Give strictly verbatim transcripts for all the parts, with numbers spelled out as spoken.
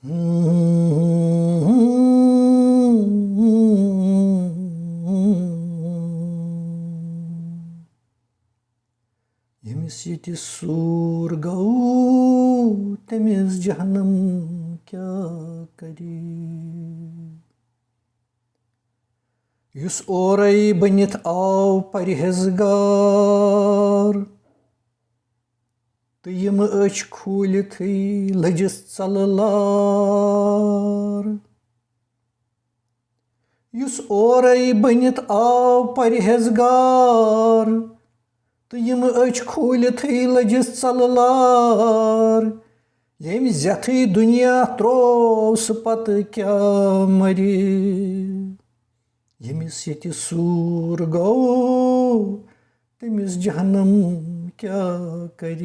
ییٚمِس ییٚتہِ سوٗر گوٚو، تٔمِس جہنم کیٛاہ کرِ؟ یُس اورَے بٔنِتھ آو پرہیزگار، تہٕ یِم أچھ کھوٗلِتھٕے لٔجِس ژَلہٕ لار۔ یُس اورَے بٔنِتھ آو پرہیزگار، تہٕ یِم أچھ کھوٗلِتھٕے لٔجِس ژَلہٕ لار۔ ییٚمۍ زیتھٕے دُنیا ترٛوو، سُہ پتہٕ کیٛاہ مَرِ؟ ییٚمِس ییٚتہِ سوٗر گوٚو، تٔمِس جہنم کیٛاہ کرِ؟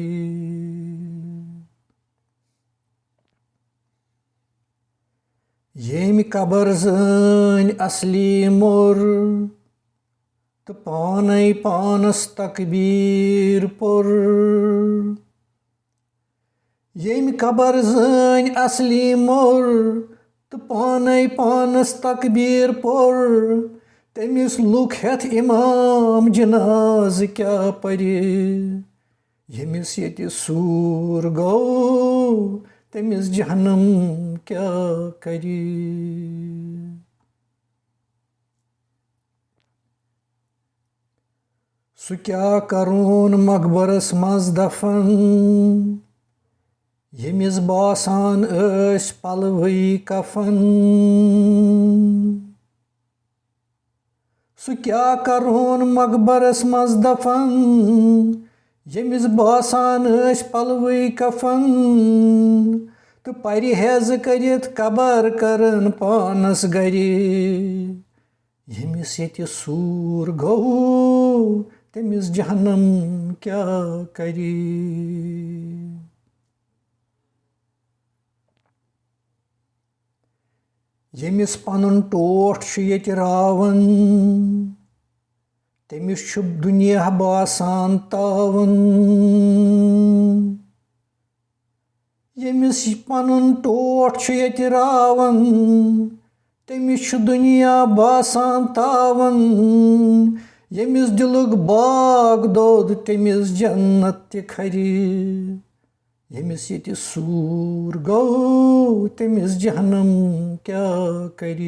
ییٚمۍ قبر زٲنۍ اصلی موٚر، تہٕ پانے پانس تکبیر پوٚر۔ ییٚمۍ قبر زٲنۍ اصلی موٚر، تہٕ پانے پانس تکبیر پوٚر، تٔمِس لُکھ ہٮ۪تھ امام جنازٕ کیٛاہ پرِ؟ ییٚمِس ییٚتہِ سوٗر گوٚو، تٔمِس جہنم کیٛاہ کرِ؟ سُہ کیٛاہ کرون مقبرس منٛز دفن، ییٚمِس باسان ٲسۍ پلوٕے کفن؟ سُہ کیٛاہ کرہون مقبرس منٛز دفن، ییٚمِس باسان ٲسۍ پلوٕے کفن، تہٕ پرہیز کٔرِتھ قبر کرن پانس گرِ؟ ییٚمِس ییٚتہِ سوٗر گوٚو، تٔمِس جہنم کیٛاہ کرِ؟ ییٚمِس پنُن ٹوٹھ چھُ ییٚتہِ راوان، تٔمِس چھُ دُنیا باسان تاوان۔ ییٚمِس پنُن ٹوٹھ چھُ ییٚتہِ راوان، تٔمِس چھُ دُنیا باسان تاوان۔ ییٚمِس دِلُک باغ دوٚد، تٔمِس جنت تہِ کھرِ۔ ییٚمِس ییٚتہِ سوٗر گوٚو، تٔمِس جہنم کیٛاہ کرِ؟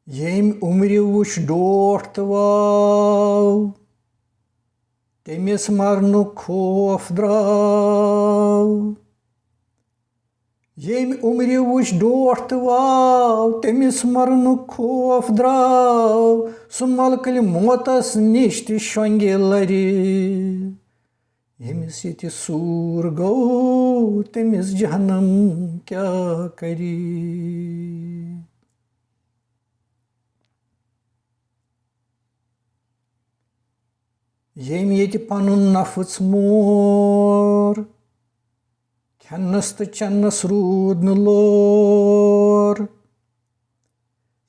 ییٚمۍ عمرِ وُچھ ڈوٹھ تہٕ واو، تٔمِس مرنُک خوف درٛاو۔ ییٚمۍ عمرِ وُچھ ڈوٹھ تہٕ واو، تٔمِس مرنُک خوف درٛاو۔ سُہ ملکٕلۍ موتس نِش تہِ شۄنٛگہِ لرِ۔ ییٚمِس ییٚتہِ سوٗر گوٚو، تٔمِس جہنم کیٛاہ کرِ؟ ییٚمۍ ییٚتہِ پنُن نفٕژ مور، کھٮ۪نس تہٕ چٮ۪نس روٗد نہٕ لور۔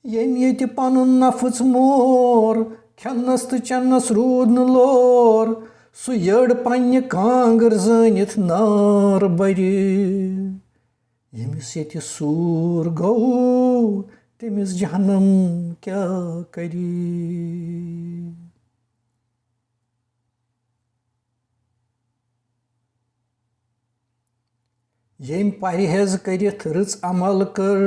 ییٚمۍ ییٚتہِ پنُن نفٕژ مور، کھٮ۪نس تہٕ چٮ۪نس روٗد نہٕ لور، سُہ یٔڑ پننہِ کانٛگٕر زٲنِتھ نار برِ۔ ییٚمِس ییٚتہِ سوٗر گوٚو، تٔمِس جہنم کیٛاہ کرِ؟ ییٚمۍ پرہیز کٔرِتھ رٕژ عمل کٔر،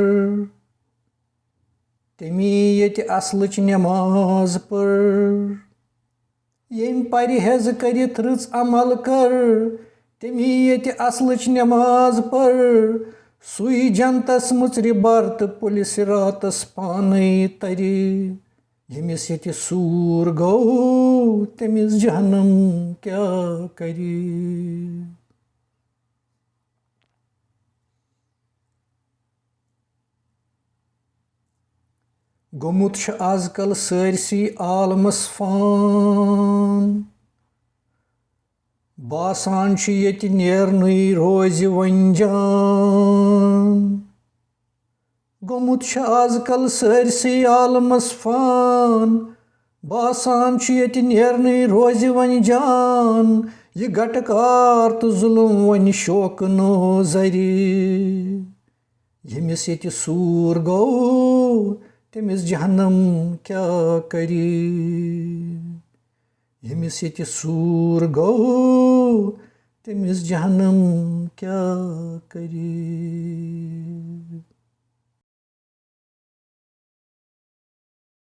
تٔمی ییٚتہِ اصلٕچ نٮ۪ماز پٔر۔ ییٚمۍ پرہیز کٔرِتھ رٕژ عمل کٔر، تٔمی ییٚتہِ اصلٕچ نٮ۪ماز پٔر۔ سُے جنتس مُژرِ بر تہٕ پُلہِ صِراتس پانے ترِ۔ ییٚمِس ییٚتہِ سوٗر گوٚو، تٔمِس جہنم کیٛاہ کرِ؟ گوٚمُت چھُ از کل سٲرسٕے عالمس فان۔ باسان چھُ ییٚتہِ نیرنُے روزِ وۄنۍ جان۔ گوٚمُت چھُ از کل سٲرسٕے عالمس فان۔ باسان چھُ ییٚتہِ نیرنٕے روزِ وۄنۍ جان، یہِ گٹہٕ کار تہٕ ظُلُم وۄنۍ شوقہٕ نوزرِ۔ ییٚمِس ییٚتہِ سوٗر گوٚو، تٔمِس جہنم کیٛاہ کرِ؟ ییٚمِس ییٚتہِ سوٗر گوٚو، تٔمِس جہنم کیٛاہ کرِ؟